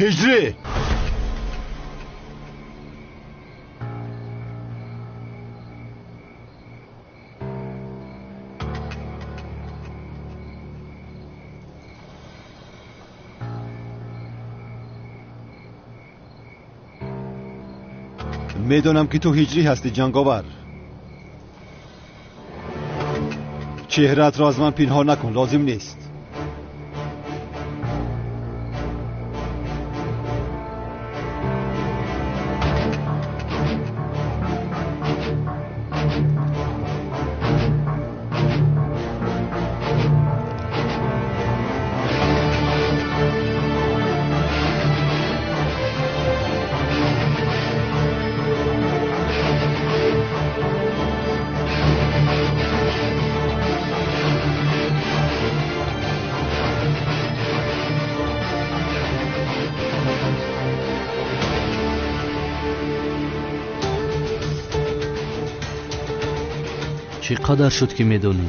Ҳиҷрӣ! Медонам ки ту ҳиҷрӣ ҳастӣ, ҷанговар. Чеҳраатро аз ман пинҳон накун, лозим нест. Чӣ қадар шуд ки медонӣ?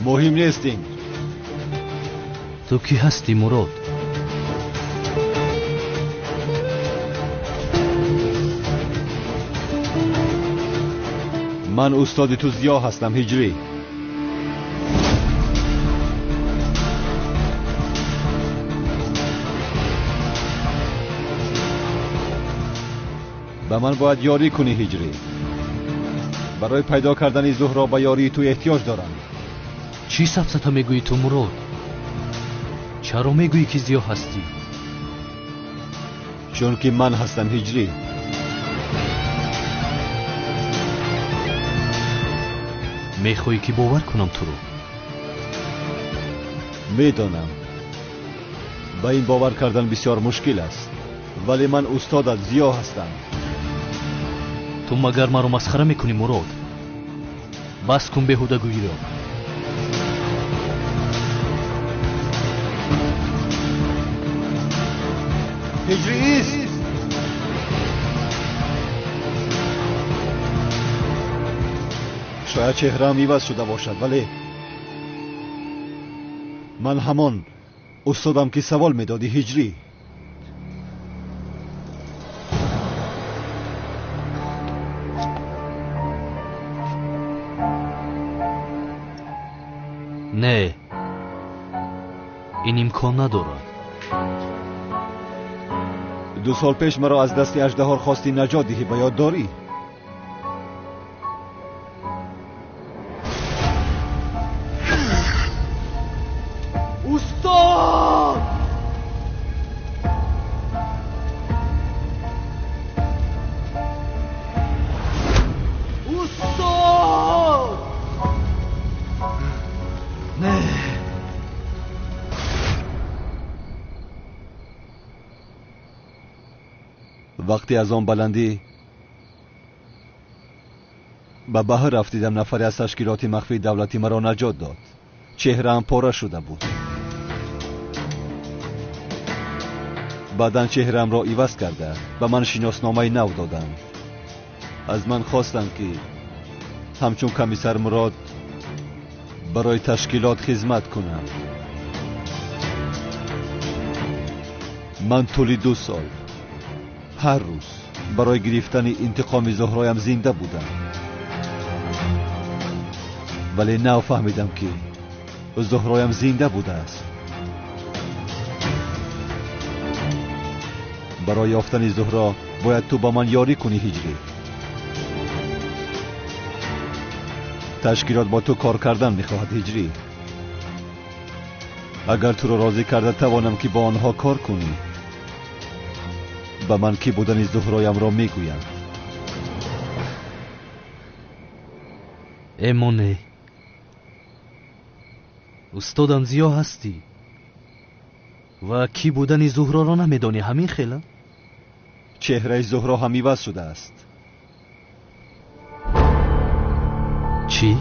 Муҳим нест ин. Ту кӣ ҳастӣ, Мурод? Ман устоди ту Зиё ҳастам, ҳиҷрӣ. Ба ман бояд ёрӣ кунӣ, ҳиҷрӣ. Барои пайдо кардани Зуҳро ба ёрии ту эҳтиёҷ дорам. Чӣ сафсата мегӯӣ ту, Мурод? Чаро мегӯӣ ки Зиё ҳастӣ? Чунки ман ҳастам, ҳиҷрӣ. Мехоҳӣ ки бовар кунам туро? Медонам, ба ин бовар кардан бисёр мушкил аст, вале ман устодат Зиё ҳастам. Ту магар маро масхара мекунӣ, Мурод? Бас кун беҳудагӯиро. Ҳиҷрӣ ист! Шояд чеҳраам иваз шуда бошад, вале ман ҳамон устодам ки савол медодӣ, ҳиҷрӣ. Не, ин имкон надорад. 2 сол пеш маро аз дасти аждаҳор хостӣ наҷот диҳӣ, ба ёд дорӣ? Устод! Устод! Не. Вақте аз он баландӣ ба баҳр рафтидам, нафаре аз ташкилоти махфии давлатӣ маро наҷот дод. Чеҳраам пора шуда буд. Баъдан чеҳраамро иваз карда ба ман шиносномаи нав доданд. Аз ман хостанд ки ҳамчун комиссар Мурод барои ташкилот хизмат кунам. Ман тӯли 2 сол ҳар рӯз барои гирифтани интиқоми Зуҳроям зинда будам, вале нав фаҳмидам ки Зуҳроям зинда будааст. Барои ёфтани Зуҳро бояд ту ба ман ёрӣ кунӣ, ҳиҷрӣ. Ташкилот бо ту кор кардан мехоҳад, ҳиҷрӣ. Агар туро розӣ карда тавонам ки бо онҳо кор кунӣ, ба ман кӣ будани Зуҳроямро мегӯянд. Эмоне, устодам Зиё ҳастӣ ва кӣ будани Зуҳроро намедонӣ, ҳамин хела? Чеҳраи Зуҳро ҳам иваз шудааст. Чӣ?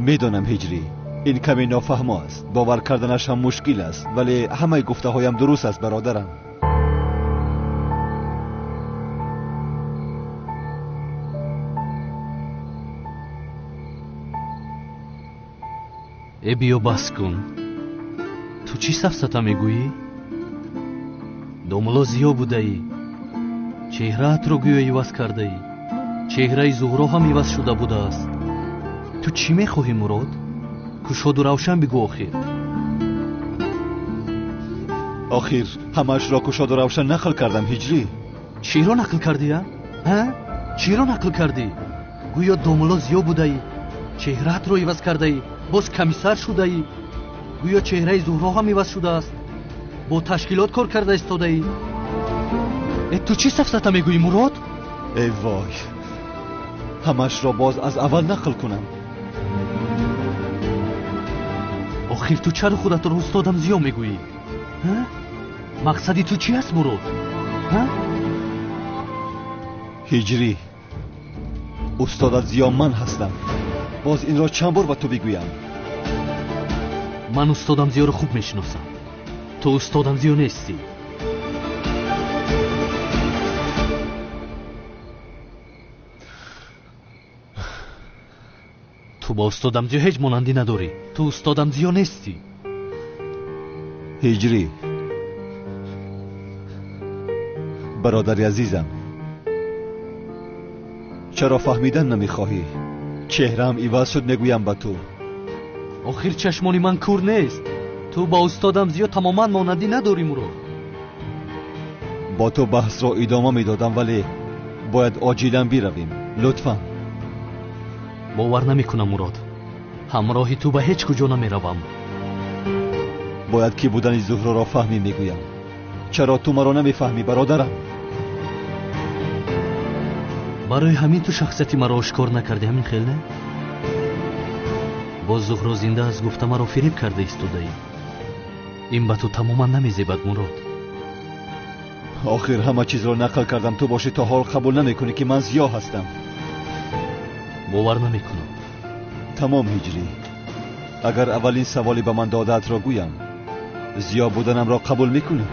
Медонам, ҳиҷрӣ, ин каме нофаҳмо аст, бовар карданаш ҳам мушкил аст, вале ҳамаи гуфтаҳоям дуруст аст, бародарам. Э, биё бас кун. Ту чӣ сафсата мегӯӣ? Домулло Зиё будаӣ, чеҳраатро гӯё иваз кардаӣ, чеҳраи Зуҳро ҳам иваз шуда будааст. Ту чӣ мехоҳӣ, Мурод? Кушоду равшан бигӯ охир. Охир ҳамаашро кушоду равшан нақл кардам, Ҳиҷрӣ. Чиро нақл кардӣ, а? Чиро нақл кардӣ? Гӯё домулло Зиё будаӣ, чеҳраатро иваз кардаӣ, боз комиссар шудаӣ, гӯё чеҳраи Зуҳро ҳам иваз шудааст, бо ташкилот кор карда истодаӣ. Э, ту чӣ сафсата мегӯӣ, Мурод? Эй вой, ҳамаашро боз аз аввал нақл кунам. Охир ту чаро худатро устодам Зиё мегӯӣ? Мақсади ту чӣ аст, Мурод? Ҳиҷрӣ, устодат Зиё ман ҳастам. Боз инро чанд бор ба ту бигӯям? Ман устодам Зиёро хуб мешиносам. Ту устодам Зиё нестӣ. Ту бо устодам Зиё ҳеҷ монандӣ надорӣ. Ту устодам Зиё нестӣ. Ҳиҷрӣ, бародари азизам, чаро фаҳмидан намехоҳӣ? Чеҳраам иваз шуд, мегӯям ба ту. Охир чашмони ман кур нест. Ту бо устодам Зиё тамоман монандӣ надорӣ, Мурод. Бо ту баҳсро идома медодам, вале бояд оҷилан биравем. Лутфан. Бовар намекунам, Мурод. Ҳамроҳи ту ба ҳеҷ куҷо намеравам. Бояд ки будани Зуҳроро фаҳмӣ, мегӯям. Чаро ту маро намефаҳмӣ, бародарам? Барои ҳамин ту шахсияти маро ошкор накардӣ, ҳамин хел не? Боз Зуҳро зинда аст гуфта маро фиреб карда истодаӣ. Ин ба ту тамоман намезебад, Мурод. Охир ҳама чизро нақл кардам, ту бошӣ то ҳол қабул намекунӣ ки ман Зиё ҳастам. Бовар намекунам. Тамом, Ҳиҷрӣ. Агар аввалин саволе ба ман додаатро гӯям, Зиё буданамро қабул мекунӣ?